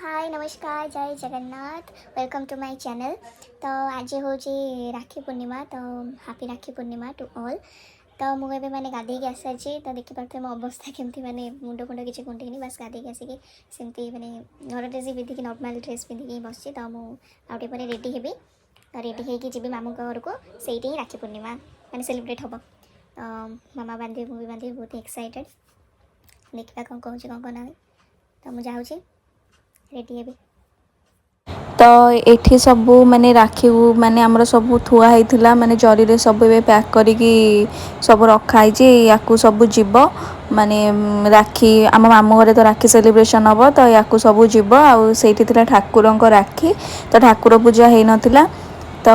ହାଏ, ନମସ୍କାର, ଜୟ Jagannath. Welcome to my channel. ତ ଆଜି ହେଉଛି ରାକ୍ଷୀ ପୂର୍ଣ୍ଣିମା। ତ happy Rakhi Purnima to all. ତ ମୁଁ ଏବେ ମାନେ ଗାଧେଇକି ଆସିସାରିଛି। ତ ଦେଖିପାରୁଥିବେ ମୋ ଅବସ୍ଥା କେମିତି, ମାନେ ମୁଣ୍ଡ ଫୁଣ୍ଡ କିଛି କୁଣ୍ଡେଇନି, ବାସ୍ ଗାଧେଇକି ଆସିକି ସେମିତି ମାନେ ଘର ଡ୍ରେସ୍ ପିନ୍ଧିକି, ନର୍ମାଲ୍ ଡ୍ରେସ୍ ପିନ୍ଧିକି ହିଁ ବସିଛି। ତ ମୁଁ ଆଉ ଟିକେ ପରେ ରେଡ଼ି ହେବି। ତ ରେଡ଼ି ହେଇକି ଯିବି ମାମୁଁଙ୍କ ଘରକୁ। ସେଇଠି ହିଁ ରାକ୍ଷୀ ପୂର୍ଣ୍ଣିମା ମାନେ ସେଲିବ୍ରେଟ୍ ହେବ। ତ ମାମା ବାନ୍ଧିବେ, ମୁଁ ବି ବାନ୍ଧିବି। ବହୁତ ଏକ୍ସାଇଟେଡ଼। ଦେଖିବା କ'ଣ କହୁଛି, କ'ଣ କ'ଣ ନାହିଁ। ତ ମୁଁ ଯାଉଛି, ରେଡ଼ି ହେବି। ତ ଏଠି ସବୁ ମାନେ ରାକ୍ଷୀକୁ ମାନେ ଆମର ସବୁ ଥୁଆ ହେଇଥିଲା, ମାନେ ଜରିରେ ସବୁ ଏବେ ପ୍ୟାକ୍ କରିକି ସବୁ ରଖା ହେଇଛି। ୟାକୁ ସବୁ ଯିବ ମାନେ ରାକ୍ଷୀ। ଆମ ମାମୁଁ ଘରେ ତ ରାକ୍ଷୀ ସେଲିବ୍ରେସନ୍ ହେବ, ତ ୟାକୁ ସବୁ ଯିବ। ଆଉ ସେଇଠି ଥିଲା ଠାକୁରଙ୍କ ରାକ୍ଷୀ, ତ ଠାକୁର ପୂଜା ହେଇନଥିଲା। ତ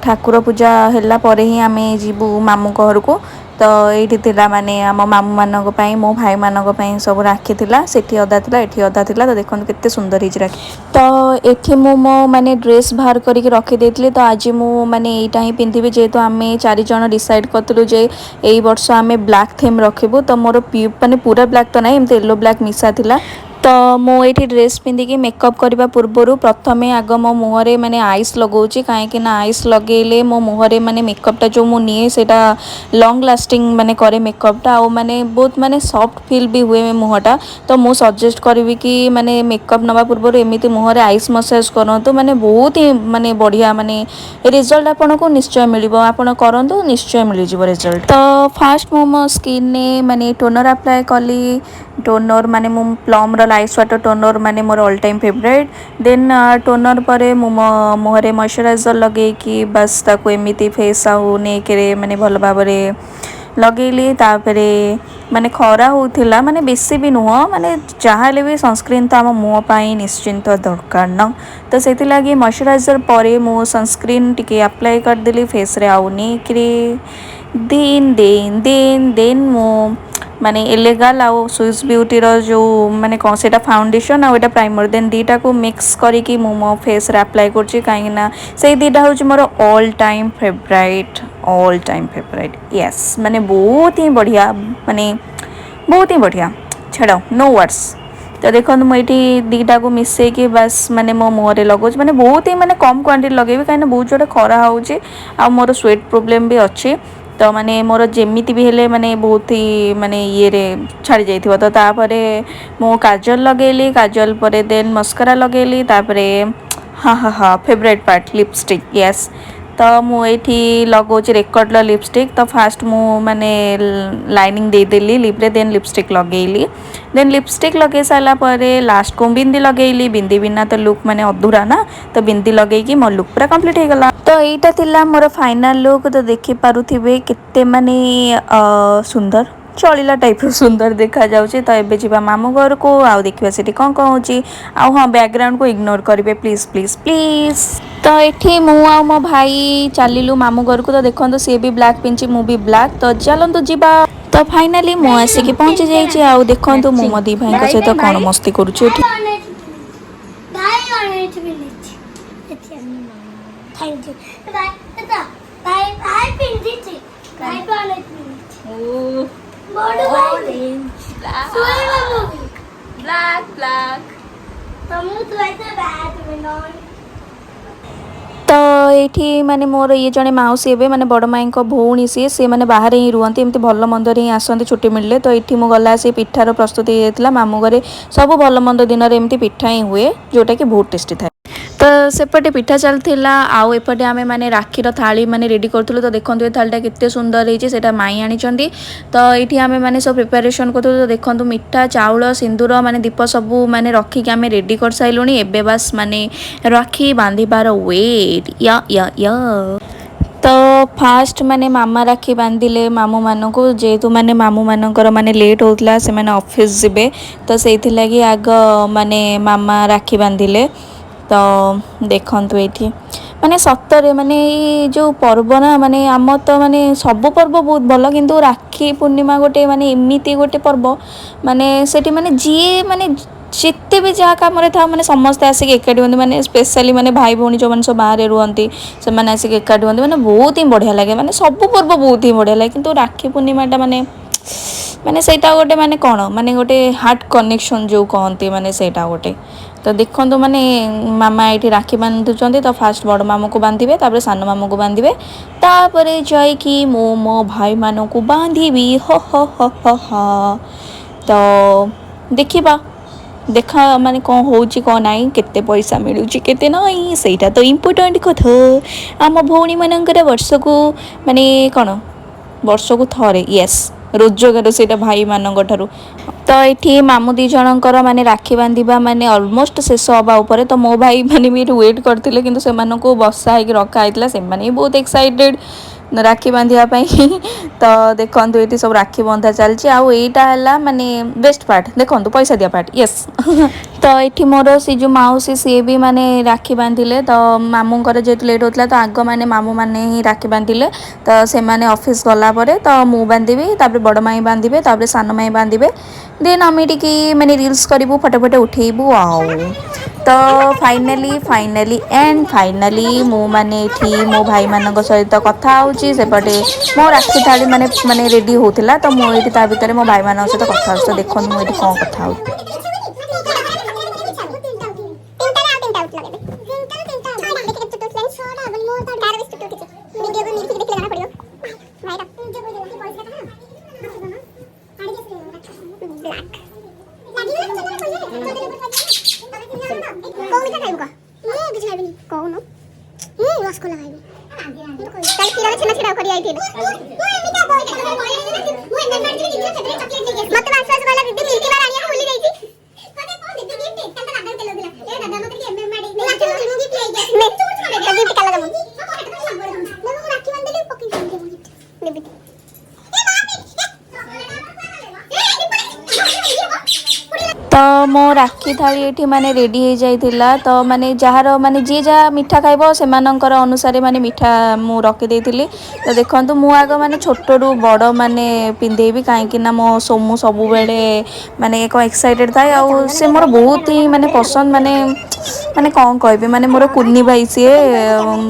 ଠାକୁର ପୂଜା ହେଲା ପରେ ହିଁ ଆମେ ଯିବୁ ମାମୁଁଙ୍କ ଘରକୁ। ତ ଏଇଠି ଥିଲା ମାନେ ଆମ ମାମୁଁମାନଙ୍କ ପାଇଁ, ମୋ ଭାଇମାନଙ୍କ ପାଇଁ ସବୁ ରାକ୍ଷୀ ଥିଲା। ସେଠି ଅଧା ଥିଲା, ଏଠି ଅଧା ଥିଲା। ତ ଦେଖନ୍ତୁ କେତେ ସୁନ୍ଦର ହେଇଛି ରାକ୍ଷୀ। ତ ଏଠି ମୁଁ ମୋ ମାନେ ଡ୍ରେସ୍ ବାହାର କରିକି ରଖିଦେଇଥିଲି। ତ ଆଜି ମୁଁ ମାନେ ଏଇଟା ହିଁ ପିନ୍ଧିବି, ଯେହେତୁ ଆମେ ଚାରିଜଣ ଡିସାଇଡ଼୍ କରିଥିଲୁ ଯେ ଏଇ ବର୍ଷ ଆମେ ବ୍ଲାକ୍ ଥିମ୍ ରଖିବୁ। ତ ମୋର ମାନେ ପୁରା ବ୍ଲାକ୍ ତ ନାହିଁ, ଏମିତି ୟେଲୋ ବ୍ଲାକ୍ ମିଶା ଥିଲା। ତ ମୁଁ ଏଇଠି ଡ୍ରେସ୍ ପିନ୍ଧିକି ମେକଅପ୍ କରିବା ପୂର୍ବରୁ ପ୍ରଥମେ ଆଗ ମୋ ମୁହଁରେ ମାନେ ଆଇସ୍ ଲଗାଉଛି, କାହିଁକି ନା ଆଇସ୍ ଲଗେଇଲେ ମୋ ମୁହଁରେ ମାନେ ମେକଅପ୍ଟା ଯେଉଁ ମୁଁ ନିଏ, ସେଇଟା ଲଙ୍ଗ୍ ଲାଷ୍ଟିଂ ମାନେ କରେ ମେକଅପ୍ଟା, ଆଉ ମାନେ ବହୁତ ମାନେ ସଫ୍ଟ ଫିଲ୍ ବି ହୁଏ ମୁହଁଟା। ତ ମୁଁ ସଜେଷ୍ଟ କରିବି କି ମାନେ ମେକଅପ୍ ନେବା ପୂର୍ବରୁ ଏମିତି ମୁହଁରେ ଆଇସ୍ ମସାଜ କରନ୍ତୁ। ମାନେ ବହୁତ ହିଁ ମାନେ ବଢ଼ିଆ ମାନେ ରେଜଲ୍ଟ ଆପଣଙ୍କୁ ନିଶ୍ଚୟ ମିଳିବ। ଆପଣ କରନ୍ତୁ, ନିଶ୍ଚୟ ମିଳିଯିବ ରେଜଲ୍ଟ। ତ ଫାଷ୍ଟ ମୁଁ ମୋ ସ୍କିନ୍ରେ ମାନେ ଟୋନର୍ ଆପ୍ଲାଏ କଲି। ଟୋନର୍ ମାନେ ମୁଁ ପ୍ଲମ୍ର ରାଇସ୍ ୱାଟର୍ ଟୋନର୍, ମାନେ ମୋର ଅଲ୍ ଟାଇମ୍ ଫେଭରାଇଟ୍। ଦେନ୍ ଟୋନର୍ ପରେ ମୁଁ ମୋ ମୁହଁରେ ମଇଶ୍ଚରାଇଜର୍ ଲଗେଇକି ବାସ୍ ତାକୁ ଏମିତି ଫେସ୍ ଆଉ ନେକ୍ରେ ମାନେ ଭଲ ଭାବରେ ଲଗେଇଲି। ତାପରେ ମାନେ ଖରା ହେଉଥିଲା, ମାନେ ବେଶୀ ବି ନୁହଁ, ମାନେ ଯାହା ହେଲେ ବି ସନସ୍କ୍ରିନ୍ ତ ଆମ ମୁହଁ ପାଇଁ ନିଶ୍ଚିନ୍ତ ଦରକାର ନା। ତ ସେଥିଲାଗି ମଇଶ୍ଚରାଇଜର୍ ପରେ ମୁଁ ସନସ୍କ୍ରିନ୍ ଟିକେ ଆପ୍ଲାଏ କରିଦେଲି ଫେସ୍ରେ ଆଉ ନେକ୍ରେ। ଦେନ୍ ଦେନ୍ ଦେନ୍ ଦେନ୍ ମୁଁ ମାନେ ଏଲେ ଗାର୍ଲ ଆଉ ସୁଇସ୍ ବିୟୁଟିର ଯେଉଁ ମାନେ କ'ଣ ସେଇଟା ଫାଉଣ୍ଡେସନ୍ ଆଉ ଏଇଟା ପ୍ରାଇମର୍, ଦେନ୍ ଦୁଇଟାକୁ ମିକ୍ସ କରିକି ମୁଁ ମୋ ଫେସ୍ରେ ଆପ୍ଲାଏ କରୁଛି, କାହିଁକିନା ସେଇ ଦୁଇଟା ହେଉଛି ମୋର all time favourite, all time favourite, yes. ମାନେ ବହୁତ ହିଁ ବଢ଼ିଆ, ମାନେ ବହୁତ ହିଁ ବଢ଼ିଆ, ଛାଡ଼, ନୋ ୱାର୍ଡ଼ସ୍। ତ ଦେଖନ୍ତୁ, ମୁଁ ଏଇଠି ଦୁଇଟାକୁ ମିଶେଇକି ବାସ୍ ମାନେ ମୋ ମୁହଁରେ ଲଗାଉଛି। ମାନେ ବହୁତ ହିଁ ମାନେ କମ୍ କ୍ୱାଣ୍ଟିଟି ଲଗେଇବି, କାହିଁକିନା ବହୁତ ଜୋରେ ଖରା ହେଉଛି ଆଉ ମୋର ସ୍ୱେଟ୍ ପ୍ରୋବ୍ଲେମ୍ ବି ଅଛି। ତ ମାନେ ମୋର ଯେମିତି ବି ହେଲେ ମାନେ ବହୁତ ହି ମାନେ ଇଏରେ ଛାଡ଼ି ଯାଇଥିବ। ତ ତାପରେ ମୁଁ କାଜଲ ଲଗେଇଲି। କାଜଲ ପରେ ଦେନ୍ ମସ୍କରା ଲଗେଇଲି। ତାପରେ ହଁ ହଁ ହଁ ଫେଭରାଇଟ୍ ପାର୍ଟ, ଲିପଷ୍ଟିକ୍, ୟେସ୍। ତ ମୁଁ ଏଇଠି ଲଗାଉଛି ରେକର୍ଡ଼ର ଲିପଷ୍ଟିକ୍। ତ ଫାଷ୍ଟ ମୁଁ ମାନେ ଲାଇନିଂ ଦେଇଦେଲି ଲିପ୍ରେ, ଦେନ୍ ଲିପଷ୍ଟିକ୍ ଲଗେଇଲି। ଦେନ୍ ଲିପଷ୍ଟିକ୍ ଲଗେଇ ସାରିଲା ପରେ ଲାଷ୍ଟକୁ ବିନ୍ଦି ଲଗେଇଲି। ବିନ୍ଦି ବିନା ତ ଲୁକ୍ ମାନେ ଅଧୁରା ନା। ତ ବିନ୍ଦି ଲଗେଇକି ମୋ ଲୁକ୍ ପୁରା କମ୍ପ୍ଲିଟ୍ ହେଇଗଲା। ତ ଏଇଟା ଥିଲା ମୋର ଫାଇନାଲ୍ ଲୁକ୍। ତ ଦେଖିପାରୁଥିବେ କେତେ ମାନେ ସୁନ୍ଦର, ଚଳିଲା ଟାଇପ୍ର ସୁନ୍ଦର ଦେଖାଯାଉଛି। ତ ଏବେ ଯିବା ମାମୁଁ ଘରକୁ ଆଉ ଦେଖିବା ସେଠି କ'ଣ କ'ଣ ହେଉଛି। ଆଉ ହଁ, ବ୍ୟାକଗ୍ରାଉଣ୍ଡକୁ ଇଗ୍ନୋର କରିବେ, ପ୍ଲିଜ୍ ପ୍ଲିଜ୍ ପ୍ଲିଜ୍। ତ ଏଠି ମୁଁ ଆଉ ମୋ ଭାଇ ଚାଲିଲୁ ମାମୁଁ ଘରକୁ। ତ ଦେଖନ୍ତୁ, ସିଏ ବି ବ୍ଲାକ୍ ପିନ୍ଧିଛି, ମୁଁ ବି ବ୍ଲାକ୍। ତ ଚାଲନ୍ତୁ ଯିବା। ତ ଫାଇନାଲି ମୁଁ ଆସିକି ପହଞ୍ଚି ଯାଇଛି। ଆଉ ଦେଖନ୍ତୁ ମୁଁ ମୋ ଦି ଭାଇଙ୍କ ସହିତ କ'ଣ ମସ୍ତି କରୁଛି ଏଠି। ଭାଇ ଅନେଇଛି, ପିନ୍ଧିଛି। Thank you ଭାଇ। ଭାଇ, ଭାଇ ପିନ୍ଧିଛି। ଭାଇ ବି ଅନେଇଛି, ପିନ୍ଧିଛି। ବଡ ଭାଇ ଶୋଇବା ମୁଁ ବି। Black black. ତମକୁ ତୁଆଇତେ ବ୍ୟାଟ୍ ନନ୍। ତ ଏଇଠି ମାନେ ମୋର ଇଏ ଜଣେ ମାଉସୀ ହେବେ, ମାନେ ବଡ଼ ମାଇଙ୍କ ଭଉଣୀ ସିଏ। ସିଏ ମାନେ ବାହାରେ ହିଁ ରୁହନ୍ତି, ଏମିତି ଭଲ ମନ୍ଦରେ ହିଁ ଆସନ୍ତି ଛୁଟି ମିଳିଲେ। ତ ଏଇଠି ମୁଁ ଗଲା ଆସି ପିଠାର ପ୍ରସ୍ତୁତି ହେଇଯାଇଥିଲା। ମାମୁଁ ଘରେ ସବୁ ଭଲ ମନ୍ଦ ଦିନରେ ଏମିତି ପିଠା ହିଁ ହୁଏ, ଯେଉଁଟାକି ବହୁତ ଟେଷ୍ଟି ଥାଏ। ତ ସେପଟେ ପିଠା ଚାଲିଥିଲା ଆଉ ଏପଟେ ଆମେ ମାନେ ରାକ୍ଷୀର ଥାଳି ମାନେ ରେଡ଼ି କରୁଥିଲୁ। ତ ଦେଖନ୍ତୁ, ଏ ଥାଳିଟା କେତେ ସୁନ୍ଦର ହେଇଛି, ସେଇଟା ମାଇଁ ଆଣିଛନ୍ତି। ତ ଏଇଠି ଆମେ ମାନେ ସବୁ ପ୍ରିପାରେସନ୍ କରୁଥିଲୁ। ତ ଦେଖନ୍ତୁ, ମିଠା, ଚାଉଳ, ସିନ୍ଦୁର, ମାନେ ଦୀପ ସବୁ ମାନେ ରଖିକି ଆମେ ରେଡ଼ି କରିସାରିଲୁଣି। ଏବେ ବାସ୍ ମାନେ ରାକ୍ଷୀ ବାନ୍ଧିବାର ୱେଟ୍। ୟା ୟା ୟା। ତ ଫାଷ୍ଟ ମାନେ ମାମା ରାକ୍ଷୀ ବାନ୍ଧିଲେ ମାମୁଁମାନଙ୍କୁ, ଯେହେତୁ ମାନେ ମାମୁଁମାନଙ୍କର ମାନେ ଲେଟ୍ ହେଉଥିଲା, ସେମାନେ ଅଫିସ୍ ଯିବେ। ତ ସେଇଥିଲାଗି ଆଗ ମାନେ ମାମା ରାକ୍ଷୀ ବାନ୍ଧିଲେ। ତ ଦେଖନ୍ତୁ ଏଇଠି ମାନେ ସତରେ ମାନେ ଏଇ ଯେଉଁ ପର୍ବ ନା, ମାନେ ଆମର ତ ମାନେ ସବୁ ପର୍ବ ବହୁତ ଭଲ, କିନ୍ତୁ ରାକ୍ଷୀ ପୂର୍ଣ୍ଣିମା ଗୋଟେ ମାନେ ଏମିତି ଗୋଟେ ପର୍ବ, ମାନେ ସେଠି ମାନେ ଯିଏ ମାନେ ଯେତେ ବି ଯାହା କାମରେ ଥାଉ, ମାନେ ସମସ୍ତେ ଆସିକି ଏକାଠି ହୁଅନ୍ତି। ମାନେ ସ୍ପେଶାଲି ମାନେ ଭାଇ ଭଉଣୀ ଯେଉଁମାନେ ସବୁ ବାହାରେ ରୁହନ୍ତି, ସେମାନେ ଆସିକି ଏକାଠି ହୁଅନ୍ତି। ମାନେ ବହୁତ ହିଁ ବଢ଼ିଆ ଲାଗେ। ମାନେ ସବୁ ପର୍ବ ବହୁତ ହିଁ ବଢ଼ିଆ ଲାଗେ, କିନ୍ତୁ ରାକ୍ଷୀ ପୂର୍ଣ୍ଣିମାଟା ମାନେ ମାନେ ସେଇଟା ଗୋଟେ ମାନେ କ'ଣ ମାନେ ଗୋଟେ ହାର୍ଟ କନେକ୍ସନ୍ ଯେଉଁ କହନ୍ତି, ମାନେ ସେଇଟା ଗୋଟେ। ତ ଦେଖନ୍ତୁ, ମାନେ ମାମା ଏଇଠି ରାକ୍ଷୀ ବାନ୍ଧୁଛନ୍ତି। ତ ଫାଷ୍ଟ ବଡ଼ ମାମୁଁକୁ ବାନ୍ଧିବେ, ତାପରେ ସାନ ମାମୁଁକୁ ବାନ୍ଧିବେ, ତାପରେ ଯାଇକି ମୁଁ ମୋ ଭାଇମାନଙ୍କୁ ବାନ୍ଧିବି। ହୋ ହୋ ହୋ ହୋ ହୋ। ତ ଦେଖିବା ଦେଖ ମାନେ କ'ଣ ହେଉଛି କ'ଣ ନାହିଁ, କେତେ ପଇସା ମିଳୁଛି କେତେ ନାହିଁ, ସେଇଟା ତ ଇମ୍ପୋର୍ଟାଣ୍ଟ କଥା। ଆମ ଭଉଣୀମାନଙ୍କର ବର୍ଷକୁ ମାନେ କ'ଣ ବର୍ଷକୁ ଥରେ ୟେସ୍ ରୋଜଗାର ସେଇଟା ଭାଇମାନଙ୍କ ଠାରୁ। ତ ଏଠି ମାମୁଁ ଦୁଇ ଜଣଙ୍କର ମାନେ ରାକ୍ଷୀ ବାନ୍ଧିବା ମାନେ ଅଲମୋଷ୍ଟ ଶେଷ ହେବା ଉପରେ। ତ ମୋ ଭାଇ ମାନେ ବି ଏଠି ୱେଟ୍ କରିଥିଲେ, କିନ୍ତୁ ସେମାନଙ୍କୁ ବସା ହେଇକି ରଖା ହେଇଥିଲା। ସେମାନେ ବି ବହୁତ ଏକ୍ସାଇଟେଡ଼ ରାକ୍ଷୀ ବାନ୍ଧିବା ପାଇଁ। ତ ଦେଖନ୍ତୁ, ଏଇଠି ସବୁ ରାକ୍ଷୀ ବନ୍ଧା ଚାଲିଛି। ଆଉ ଏଇଟା ହେଲା ମାନେ ବେଷ୍ଟ ପାର୍ଟ, ଦେଖନ୍ତୁ, ପଇସା ଦିଆ ପାର୍ଟ, ୟେସ୍। ତ ଏଠି ମୋର ସେ ଯେଉଁ ମାଉସୀ, ସିଏ ବି ମାନେ ରାକ୍ଷୀ ବାନ୍ଧିଲେ। ତ ମାମୁଁଙ୍କର ଯେହେତୁ ଲେଟ୍ ହେଉଥିଲା, ତ ଆଗ ମାନେ ମାମୁଁ ମାନେ ହିଁ ରାକ୍ଷୀ ବାନ୍ଧିଲେ। ତ ସେମାନେ ଅଫିସ୍ ଗଲା ପରେ ତ ମୁଁ ବାନ୍ଧିବି, ତାପରେ ବଡ଼ ମାଇଁ ବାନ୍ଧିବେ, ତାପରେ ସାନ ମାଇଁ ବାନ୍ଧିବେ। ଦେନ୍ ଆମେ ଟିକେ ମାନେ ରିଲ୍ସ କରିବୁ, ଫଟୋ ଫଟୋ ଉଠେଇବୁ। ଆଉ ତ ଫାଇନାଲି ଫାଇନାଲି ଆଣ୍ଡ ଫାଇନାଲି ମୁଁ ମାନେ ଏଠି ମୋ ଭାଇମାନଙ୍କ ସହିତ କଥା ହେଉଛି। ସେପଟେ ମୋ ରାକ୍ଷୀ ଥାଳି ମାନେ ମାନେ ରେଡ଼ି ହେଉଥିଲା। ତ ମୁଁ ଏଇଠି ତା ଭିତରେ ମୋ ଭାଇମାନଙ୍କ ସହିତ କଥା ହେଉଛି। ତ ଦେଖନ୍ତୁ ମୁଁ ଏଇଠି କ'ଣ କଥା ହେଉଛି। କୋଉ ମିଠା ଖାଇବୁ କହ? ମୁଁ କିଛି ଖାଇବିନି। କହୁନୁ। ମୁଁ ରସଗୋଲା ଖାଇବି। ତାହେଲେ କ୍ଷୀରରେ ଛେନା ଛିଡା କରି ଆଇଥିଲି। ମତେ ବାସ ବାସ କହିଲା, ଦିଦି, ମିଲ୍କି ବାର ଆଣିବାକୁ ଭୁଲି ଯାଇଛି। ଗିଫ୍ଟ କାଲା ଦବୁ? ରାକ୍ଷୀ ବାନ୍ଧିଦେଲି, ପକେଇ ଦେବି। ତ ମୋ ରାକ୍ଷୀ ଥାଳି ଏଠି ମାନେ ରେଡ଼ି ହେଇଯାଇଥିଲା। ତ ମାନେ ଯାହାର ମାନେ ଯିଏ ଯାହା ମିଠା ଖାଇବ, ସେମାନଙ୍କର ଅନୁସାରେ ମାନେ ମିଠା ମୁଁ ରଖିଦେଇଥିଲି। ତ ଦେଖନ୍ତୁ, ମୁଁ ଆଗ ମାନେ ଛୋଟରୁ ବଡ଼ ମାନେ ପିନ୍ଧେଇବି, କାହିଁକି ନା ମୋ ସୋମୁ ସବୁବେଳେ ମାନେ ଏକ ଏକ୍ସାଇଟେଡ଼ ଥାଏ ଆଉ ସେ ମୋର ବହୁତ ହିଁ ମାନେ ପସନ୍ଦ। ମାନେ ମାନେ କ'ଣ କହିବି, ମାନେ ମୋର କୁନି ଭାଇ ସିଏ।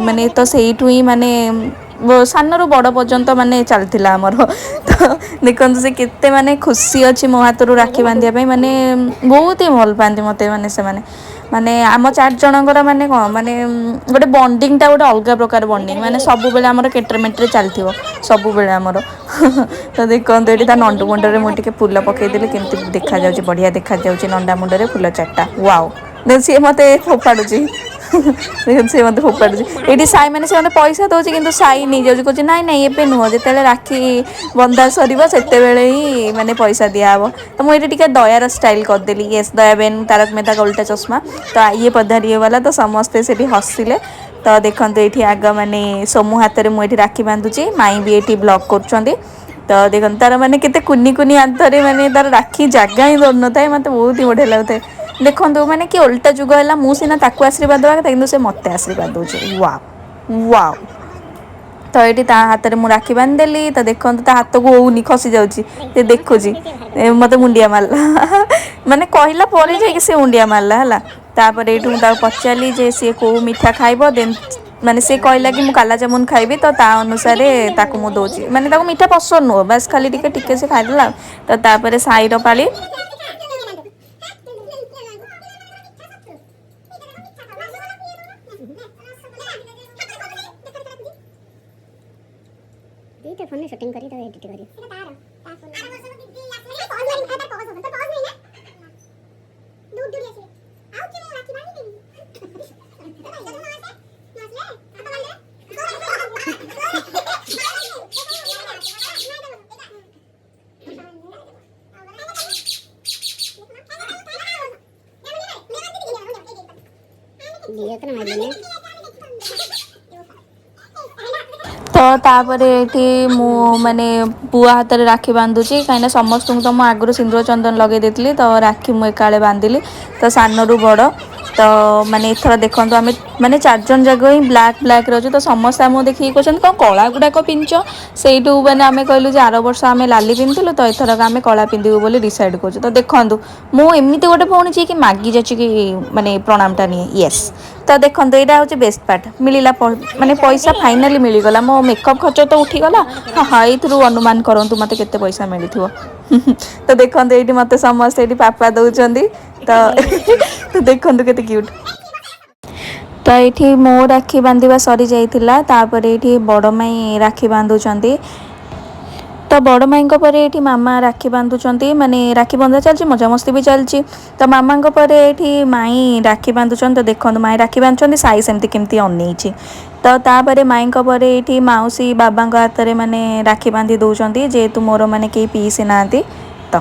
ମାନେ ତ ସେଇଠୁ ହିଁ ମାନେ ସାନରୁ ବଡ଼ ପର୍ଯ୍ୟନ୍ତ ମାନେ ଚାଲିଥିଲା ଆମର। ତ ଦେଖନ୍ତୁ, ସେ କେତେ ମାନେ ଖୁସି ଅଛି ମୋ ହାତରୁ ରାକ୍ଷୀ ବାନ୍ଧିବା ପାଇଁ। ମାନେ ବହୁତ ହିଁ ଭଲ ପାଆନ୍ତି ମୋତେ। ମାନେ ସେମାନେ ମାନେ ଆମ ଚାରି ଜଣଙ୍କର ମାନେ କ'ଣ ମାନେ ଗୋଟେ ବଣ୍ଡିଙ୍ଗଟା ଗୋଟେ ଅଲଗା ପ୍ରକାର ବଣ୍ଡିଙ୍ଗ। ମାନେ ସବୁବେଳେ ଆମର କେଟର ମେଟରେ ଚାଲିଥିବ ସବୁବେଳେ ଆମର। ତ ଦେଖନ୍ତୁ, ଏଠି ତା ନଣ୍ଡୁ ମୁଣ୍ଡରେ ମୁଁ ଟିକେ ଫୁଲ ପକେଇଦେଲି। କେମିତି ଦେଖାଯାଉଛି? ବଢ଼ିଆ ଦେଖାଯାଉଛି ନଣ୍ଡା ମୁଣ୍ଡରେ ଫୁଲ ଚାରିଟା। ୱାଓ! ସିଏ ମୋତେ ଫୋପାଡ଼ୁଛି। ଦେଖନ୍ତୁ, ସିଏ ମୋତେ ଫୋପାଡ଼ୁଛି ଏଇଠି। ସାଇ ମାନେ ସେ ମୋତେ ପଇସା ଦେଉଛି, କିନ୍ତୁ ସାଇ ନେଇଯାଉଛି। କହୁଛି, ନାଇଁ ନାଇଁ, ଏବେ ନୁହଁ, ଯେତେବେଳେ ରାକ୍ଷୀ ବନ୍ଧା ସରିବ ସେତେବେଳେ ହିଁ ମାନେ ପଇସା ଦିଆହେବ। ତ ମୁଁ ଏଇଠି ଟିକେ ଦୟାର ଷ୍ଟାଇଲ୍ କରିଦେଲି। ୟେସ୍, ଦୟା ବେନ୍, ତାରକ ମେହତା କା ଉଲ୍ଟା ଚଷମା। ତ ଇଏ ପଧାରିଏ ବାଲା। ତ ସମସ୍ତେ ସେଠି ହସିଲେ। ତ ଦେଖନ୍ତୁ, ଏଇଠି ଆଗ ମାନେ ସୋମୁ ହାତରେ ମୁଁ ଏଇଠି ରାକ୍ଷୀ ବାନ୍ଧୁଛି। ମାଇଁ ବି ଏଇଠି ବ୍ଲଗ୍ କରୁଛନ୍ତି। ତ ଦେଖନ୍ତୁ, ତାର ମାନେ କେତେ କୁନି କୁନି ହାତରେ ମାନେ ତାର ରାକ୍ଷୀ ଜାଗା ହିଁ ଧରୁନଥାଏ। ମୋତେ ବହୁତ ହିଁ ବଢ଼ିଆ ଲାଗୁଥାଏ। ଦେଖନ୍ତୁ, ମାନେ କି ଓଲଟା ଯୁଗ ହେଲା। ମୁଁ ସିନା ତାକୁ ଆଶୀର୍ବାଦ ଦେବା କଥା, କିନ୍ତୁ ସେ ମୋତେ ଆଶୀର୍ବାଦ ଦେଉଛି। Wow wow! ତ ଏଇଠି ତା ହାତରେ ମୁଁ ରାକ୍ଷୀ ବାନ୍ଧିଦେଲି। ତ ଦେଖନ୍ତୁ, ତା ହାତକୁ ହଉନି, ଖସି ଯାଉଛି। ସେ ଦେଖୁଛି, ମୋତେ ମୁଣ୍ଡିଆ ମାରିଲା। ମାନେ କହିଲା ପରେ ଯାଇକି ସେ ମୁଣ୍ଡିଆ ମାରିଲା ହେଲା। ତାପରେ ଏଇଠୁ ମୁଁ ତାକୁ ପଚାରିଲି ଯେ ସିଏ କେଉଁ ମିଠା ଖାଇବ। ଦେନ୍ ମାନେ ସେ କହିଲା କି ମୁଁ କାଲା ଜାମୁନ ଖାଇବି। ତ ତା ଅନୁସାରେ ତାକୁ ମୁଁ ଦେଉଛି। ମାନେ ତାକୁ ମିଠା ପସନ୍ଦ ନୁହଁ, ବାସ୍ ଖାଲି ଟିକେ ଟିକେ ସେ ଖାଇଦେଲା। ତ ତାପରେ ସାଇର ପାଳି। ଦୁଇଟା ଫୋନରେ ସୁଟିଂ କରି ତାକୁ ଏଡିଟ୍ କରିବି। ଦିଅ ତ ମାରିଲେ। ତ ତାପରେ ଏଠି ମୁଁ ମାନେ ପୁଅ ହାତରେ ରାକ୍ଷୀ ବାନ୍ଧୁଛି, କାହିଁକିନା ସମସ୍ତଙ୍କୁ ତ ମୁଁ ଆଗରୁ ସିନ୍ଦୁର ଚନ୍ଦନ ଲଗେଇ ଦେଇଥିଲି। ତ ରାକ୍ଷୀ ମୁଁ ଏକାଳେ ବାନ୍ଧିଲି, ତ ସାନରୁ ବଡ଼। ତ ମାନେ ଏଥର ଦେଖନ୍ତୁ, ଆମେ ମାନେ ଚାରିଜଣ ଯାକ ହିଁ ବ୍ଲାକ୍ ବ୍ଲାକ୍ରେ ଅଛୁ। ତ ସମସ୍ତେ ଆମକୁ ଦେଖିକି କହୁଛନ୍ତି, କ'ଣ କଳା ଗୁଡ଼ାକ ପିନ୍ଧିଛ? ସେଇଠୁ ମାନେ ଆମେ କହିଲୁ ଯେ ଆର ବର୍ଷ ଆମେ ଲାଲି ପିନ୍ଧିଥିଲୁ, ତ ଏଥରକ ଆମେ କଳା ପିନ୍ଧିବୁ ବୋଲି ଡିସାଇଡ଼୍ କରୁଛୁ। ତ ଦେଖନ୍ତୁ, ମୁଁ ଏମିତି ଗୋଟେ ଭଉଣୀ ଯିଏକି ମାଗି ଯାଚିକି ମାନେ ପ୍ରଣାମଟା ନିଏ। ୟେସ୍। ତ ଦେଖନ୍ତୁ, ଏଇଟା ହେଉଛି ବେଷ୍ଟ ପାର୍ଟ। ମିଳିଲା ମାନେ ପଇସା ଫାଇନାଲି ମିଳିଗଲା। ମୋ ମେକଅପ୍ ଖର୍ଚ୍ଚ ତ ଉଠିଗଲା। ହଁ ହଁ ଏଇଥିରୁ ଅନୁମାନ କରନ୍ତୁ ମୋତେ କେତେ ପଇସା ମିଳିଥିବ। ତ ଦେଖନ୍ତୁ, ଏଇଠି ମୋତେ ସମସ୍ତେ ଏଇଠି ପାପା ଦେଉଛନ୍ତି। ତ ତ ଦେଖନ୍ତୁ କେତେ କ୍ୟୁଟ୍। ତ ଏଇଠି ମୋ ରାକ୍ଷୀ ବାନ୍ଧିବା ସରିଯାଇଥିଲା। ତାପରେ ଏଇଠି ବଡ଼ ମାଇଁ ରାକ୍ଷୀ ବାନ୍ଧୁଛନ୍ତି। ତ ବଡ଼ ମାଇଁଙ୍କ ପରେ ଏଇଠି ମାମା ରାକ୍ଷୀ ବାନ୍ଧୁଛନ୍ତି। ମାନେ ରାକ୍ଷୀ ବନ୍ଧା ଚାଲିଛି, ମଜାମସ୍ତି ବି ଚାଲିଛି। ତ ମାମାଙ୍କ ପରେ ଏଇଠି ମାଇଁ ରାକ୍ଷୀ ବାନ୍ଧୁଛନ୍ତି। ତ ଦେଖନ୍ତୁ, ମାଇଁ ରାକ୍ଷୀ ବାନ୍ଧୁଛନ୍ତି, ସାଇ ସେମିତି କେମିତି ଅନେଇଛି। ତ ତାପରେ ମାଇଁଙ୍କ ପରେ ଏଇଠି ମାଉସୀ ବାବାଙ୍କ ହାତରେ ମାନେ ରାକ୍ଷୀ ବାନ୍ଧି ଦେଉଛନ୍ତି, ଯେହେତୁ ମୋର ମାନେ କେହି ପିଇସି ନାହାନ୍ତି। ତ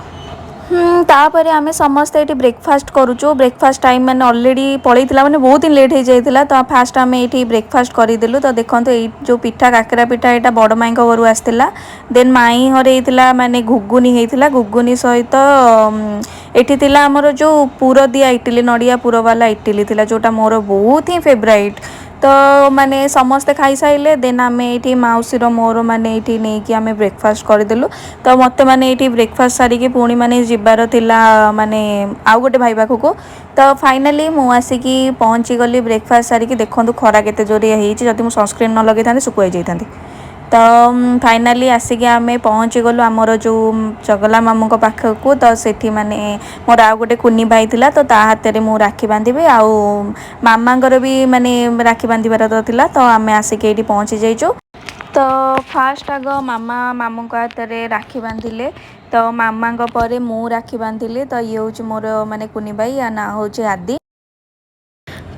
ତାପରେ ଆମେ ସମସ୍ତେ ଏଇଠି ବ୍ରେକଫାଷ୍ଟ କରୁଛୁ। ବ୍ରେକଫାଷ୍ଟ ଟାଇମ୍ ମାନେ ଅଲରେଡ଼ି ପଳେଇଥିଲା, ମାନେ ବହୁତ ହିଁ ଲେଟ୍ ହେଇଯାଇଥିଲା। ତ ଫାଷ୍ଟ ଆମେ ଏଇଠି ବ୍ରେକଫାଷ୍ଟ କରିଦେଲୁ। ତ ଦେଖନ୍ତୁ, ଏଇ ଯେଉଁ ପିଠା, କାକରା ପିଠା, ଏଇଟା ବଡ଼ ମାଇଁଙ୍କ ଘରୁ ଆସିଥିଲା। ଦେନ୍ ମାଇଁ ଘରେ ହେଇଥିଲା, ମାନେ ଘୁଗୁନି ହେଇଥିଲା। ଘୁଗୁନି ସହିତ ଏଠି ଥିଲା ଆମର ଯେଉଁ ପୁର ଦିଆ ଇଟିଲି, ନଡ଼ିଆ ପୁର ବାଲା ଇଟିଲି ଥିଲା, ଯେଉଁଟା ମୋର ବହୁତ ହିଁ ଫେଭରାଇଟ୍। ତ ମାନେ ସମସ୍ତେ ଖାଇସାରିଲେ, ଦେନ୍ ଆମେ ଏଇଠି ମାଉସୀର ମୋର ମାନେ ଏଇଠି ନେଇକି ଆମେ ବ୍ରେକଫାଷ୍ଟ କରିଦେଲୁ। ତ ମୋତେ ମାନେ ଏଇଠି ବ୍ରେକଫାଷ୍ଟ ସାରିକି ପୁଣି ମାନେ ଯିବାର ଥିଲା ମାନେ ଆଉ ଗୋଟେ ଭାଇ ପାଖକୁ। ତ ଫାଇନାଲି ମୁଁ ଆସିକି ପହଞ୍ଚିଗଲି ବ୍ରେକଫାଷ୍ଟ ସାରିକି। ଦେଖନ୍ତୁ, ଖରା କେତେ ଜୋରେ ହେଇଛି। ଯଦି ମୁଁ ସନସ୍କ୍ରିନ୍ ନ ଲଗେଇଥାନ୍ତି, ଶୁଖୁଆ ହେଇଯାଇଥାନ୍ତି। ତ ଫାଇନାଲି ଆସିକି ଆମେ ପହଞ୍ଚିଗଲୁ ଆମର ଯେଉଁ ଚଗଲା ମାମୁଙ୍କ ପାଖକୁ। ତ ସେଠି ମାନେ ମୋର ଆଉ ଗୋଟେ କୁନି ଭାଇ ଥିଲା, ତ ତା ହାତରେ ମୁଁ ରାକ୍ଷୀ ବାନ୍ଧିବି ଆଉ ମାମାଙ୍କର ବି ମାନେ ରାକ୍ଷୀ ବାନ୍ଧିବାର ତ ଥିଲା। ତ ଆମେ ଆସିକି ଏଇଠି ପହଞ୍ଚି ଯାଇଛୁ। ତ ଫାଷ୍ଟ ଆଗ ମାମା ମାମୁଙ୍କ ହାତରେ ରାକ୍ଷୀ ବାନ୍ଧିଲେ। ତ ମାମାଙ୍କ ପରେ ମୁଁ ରାକ୍ଷୀ ବାନ୍ଧିଲି। ତ ଇଏ ହେଉଛି ମୋର ମାନେ କୁନି ଭାଇ, ୟା ନାଁ ହେଉଛି ଆଦି।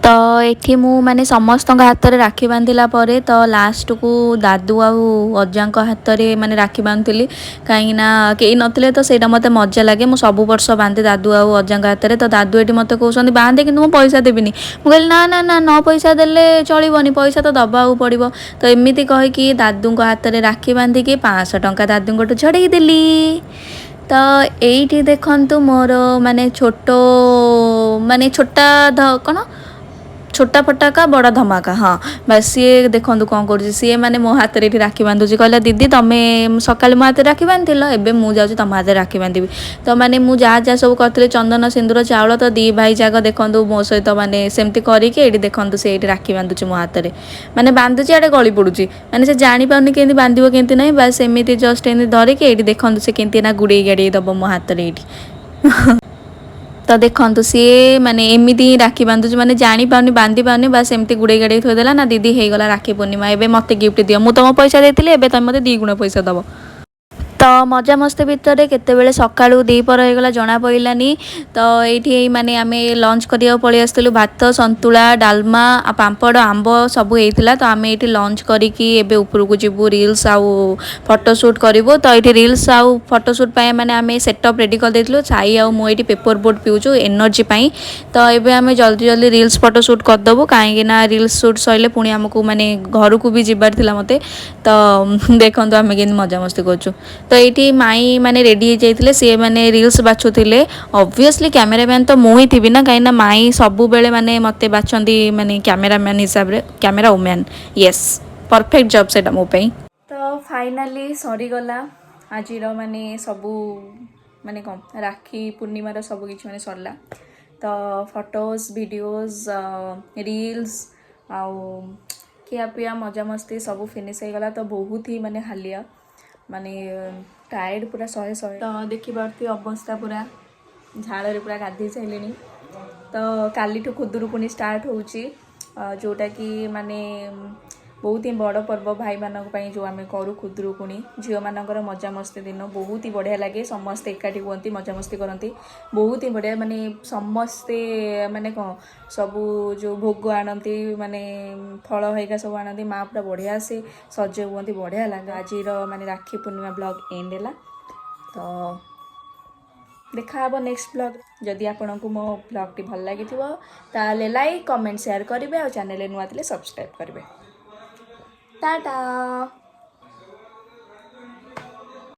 ତ ଏଠି ମୁଁ ମାନେ ସମସ୍ତଙ୍କ ହାତରେ ରାକ୍ଷୀ ବାନ୍ଧିଲା ପରେ, ତ ଲାଷ୍ଟକୁ ଦାଦୁ ଆଉ ଅଜାଙ୍କ ହାତରେ ମାନେ ରାକ୍ଷୀ ବାନ୍ଧୁଥିଲି, କାହିଁକିନା କେହି ନଥିଲେ। ତ ସେଇଟା ମୋତେ ମଜା ଲାଗେ। ମୁଁ ସବୁ ବର୍ଷ ବାନ୍ଧେ ଦାଦୁ ଆଉ ଅଜାଙ୍କ ହାତରେ। ତ ଦାଦୁ ଏଠି ମୋତେ କହୁଛନ୍ତି, ବାନ୍ଧେ, କିନ୍ତୁ ମୁଁ ପଇସା ଦେବିନି। ମୁଁ କହିଲି, ନା ନା ନା, ନ ପଇସା ଦେଲେ ଚଳିବନି, ପଇସା ତ ଦେବାକୁ ପଡ଼ିବ। ତ ଏମିତି କହିକି ଦାଦୁଙ୍କ ହାତରେ ରାକ୍ଷୀ ବାନ୍ଧିକି 500 ଟଙ୍କା ଦାଦୁଙ୍କଠୁ ଛଡ଼େଇ ଦେଲି। ତ ଏଇଠି ଦେଖନ୍ତୁ, ମୋର ମାନେ ଛୋଟ ମାନେ ଛୋଟା କ'ଣ ଛୋଟା ଫଟାକା ବଡ଼ ଧମାକା। ହଁ ବାସ୍, ସିଏ ଦେଖନ୍ତୁ କ'ଣ କରୁଛି। ସିଏ ମାନେ ମୋ ହାତରେ ଏଠି ରାକ୍ଷୀ ବାନ୍ଧୁଛି। କହିଲା, ଦିଦି, ତମେ ସକାଳେ ମୋ ହାତରେ ରାକ୍ଷୀ ବାନ୍ଧିଥିଲ, ଏବେ ମୁଁ ଯାଉଛି ତମ ହାତରେ ରାକ୍ଷୀ ବାନ୍ଧିବି। ତ ମାନେ ମୁଁ ଯାହା ଯାହା ସବୁ କରିଥିଲି, ଚନ୍ଦନ, ସିନ୍ଦୁର, ଚାଉଳ, ତ ଦି ଭାଇ ଯାକ ଦେଖନ୍ତୁ ମୋ ସହିତ ମାନେ ସେମିତି କରିକି ଏଇଠି ଦେଖନ୍ତୁ, ସେ ଏଇଠି ରାକ୍ଷୀ ବାନ୍ଧୁଛି ମୋ ହାତରେ। ମାନେ ବାନ୍ଧୁଛି, ଆଡ଼େ ଗଳି ପଡ଼ୁଛି। ମାନେ ସେ ଜାଣିପାରୁନି କେମିତି ବାନ୍ଧିବ, କେମିତି ନାହିଁ। ବାସ୍, ଏମିତି ଜଷ୍ଟ ଏମିତି ଧରିକି ଏଇଠି ଦେଖନ୍ତୁ, ସେ କେମିତି ନା ଗୁଡ଼େଇ ଗାଡ଼େଇ ଦେବ ମୋ ହାତରେ ଏଇଠି। ତ ଦେଖନ୍ତୁ, ସିଏ ମାନେ ଏମିତି ହିଁ ରାକ୍ଷୀ ବାନ୍ଧୁଛି। ମାନେ ଜାଣିପାରୁନି, ବାନ୍ଧି ପାରୁନି। ବାସ୍, ଏମିତି ଗୁଡ଼େଇ ଗାଡ଼େଇ ଥୋଇଦେଲା। ନା ଦିଦି, ହେଇଗଲା ରାକ୍ଷୀ ପୂର୍ଣ୍ଣିମା, ଏବେ ମୋତେ ଗିଫ୍ଟ ଦିଅ। ମୁଁ ତମ ପଇସା ଦେଇଥିଲି, ଏବେ ତମେ ମୋତେ 2 ଗୁଣ ପଇସା ଦେବ। ତ ମଜାମସ୍ତି ଭିତରେ କେତେବେଳେ ସକାଳୁ ଦ୍ୱିପହର ହେଇଗଲା, ଜଣା ପଡ଼ିଲାନି। ତ ଏଇଠି ମାନେ ଆମେ ଲଞ୍ଚ କରିବାକୁ ପଳେଇ ଆସିଥିଲୁ। ଭାତ, ସନ୍ତୁଳା, ଡାଲମା ଆଉ ପାମ୍ପଡ଼, ଆମ୍ବ ସବୁ ହେଇଥିଲା। ତ ଆମେ ଏଇଠି ଲଞ୍ଚ କରିକି ଏବେ ଉପରକୁ ଯିବୁ, ରିଲ୍ସ ଆଉ ଫଟୋ ସୁଟ୍ କରିବୁ। ତ ଏଇଠି ରିଲ୍ସ ଆଉ ଫଟୋ ସୁଟ୍ ପାଇଁ ମାନେ ଆମେ ସେଟଅପ୍ ରେଡ଼ି କରିଦେଇଥିଲୁ। ସାଇ ଆଉ ମୁଁ ଏଇଠି ପେପର ବୋଟ୍ ପିଉଛୁ ଏନର୍ଜି ପାଇଁ। ତ ଏବେ ଆମେ ଜଲ୍ଦି ଜଲ୍ଦି ରିଲ୍ସ ଫଟୋ ସୁଟ୍ କରିଦେବୁ, କାହିଁକି ନା ରିଲ୍ସ ସୁଟ୍ ସରିଲେ ପୁଣି ଆମକୁ ମାନେ ଘରକୁ ବି ଯିବାର ଥିଲା ମୋତେ। ତ ଦେଖନ୍ତୁ, ଆମେ କେମିତି ମଜାମସ୍ତି କରୁଛୁ। ତ ଏଇଠି ମାଇଁ ମାନେ ରେଡ଼ି ହେଇଯାଇଥିଲେ, ସିଏ ମାନେ ରିଲ୍ସ ବାଛୁଥିଲେ। ଅବଭିୟସଲି କ୍ୟାମେରାମ୍ୟାନ୍ ତ ମୁଁ ହିଁ ଥିବି ନା, କାହିଁକିନା ମାଇଁ ସବୁବେଳେ ମାନେ ମୋତେ ବାଛନ୍ତି ମାନେ କ୍ୟାମେରାମ୍ୟାନ୍ ହିସାବରେ, camera woman. Yes, perfect job ସେଇଟା ମୋ ପାଇଁ। ତ ଫାଇନାଲି ସରିଗଲା ଆଜିର ମାନେ ସବୁ ମାନେ କ'ଣ ରାକ୍ଷୀ ପୂର୍ଣ୍ଣିମାର ସବୁ କିଛି ମାନେ ସରିଲା। ତ ଫଟୋସ୍, ଭିଡ଼ିଓଜ୍, ରିଲ୍ସ ଆଉ ଖିଆପିଆ, ମଜାମସ୍ତି ସବୁ ଫିନିଶ୍ ହେଇଗଲା। ତ ବହୁତ ହି ମାନେ ହାଲିଆ, ମାନେ ଟାୟାର୍ଡ଼ ପୁରା ଶହେ ଶହେ। ତ ଦେଖିପାରୁଥିବେ ଅବସ୍ଥା, ପୁରା ଝାଳରେ ପୁରା ଗାଧେଇ ସାରିଲିଣି। ତ କାଲିଠୁ ଖୁଦୁରୁକୁଣୀ ଷ୍ଟାର୍ଟ ହେଉଛି, ଯେଉଁଟାକି ମାନେ ବହୁତ ହିଁ ବଡ଼ ପର୍ବ ଭାଇମାନଙ୍କ ପାଇଁ, ଯେଉଁ ଆମେ କରୁ ଖୁଦୁରୁକୁଣୀ। ଝିଅମାନଙ୍କର ମଜାମସ୍ତି ଦିନ, ବହୁତ ହି ବଢ଼ିଆ ଲାଗେ। ସମସ୍ତେ ଏକାଠି ହୁଅନ୍ତି, ମଜାମସ୍ତି କରନ୍ତି, ବହୁତ ହିଁ ବଢ଼ିଆ। ମାନେ ସମସ୍ତେ ମାନେ କ'ଣ ସବୁ ଯେଉଁ ଭୋଗ ଆଣନ୍ତି, ମାନେ ଫଳ ହେଇକା ସବୁ ଆଣନ୍ତି। ମା ପୁରା ବଢ଼ିଆ ସେ ସଜ ହୁଅନ୍ତି, ବଢ଼ିଆ ଲାଗେ। ଆଜିର ମାନେ ରାକ୍ଷୀ ପୂର୍ଣ୍ଣିମା ବ୍ଲଗ୍ ଏଣ୍ଡ ହେଲା। ତ ଦେଖା ହେବ ନେକ୍ସଟ ବ୍ଲଗ୍। ଯଦି ଆପଣଙ୍କୁ ମୋ ବ୍ଲଗ୍ଟି ଭଲ ଲାଗିଥିବ, ତାହେଲେ ଲାଇକ୍, କମେଣ୍ଟ, ସେୟାର କରିବେ ଆଉ ଚ୍ୟାନେଲରେ ନୂଆ ଥିଲେ ସବସ୍କ୍ରାଇବ୍ କରିବେ। ଟାଟା।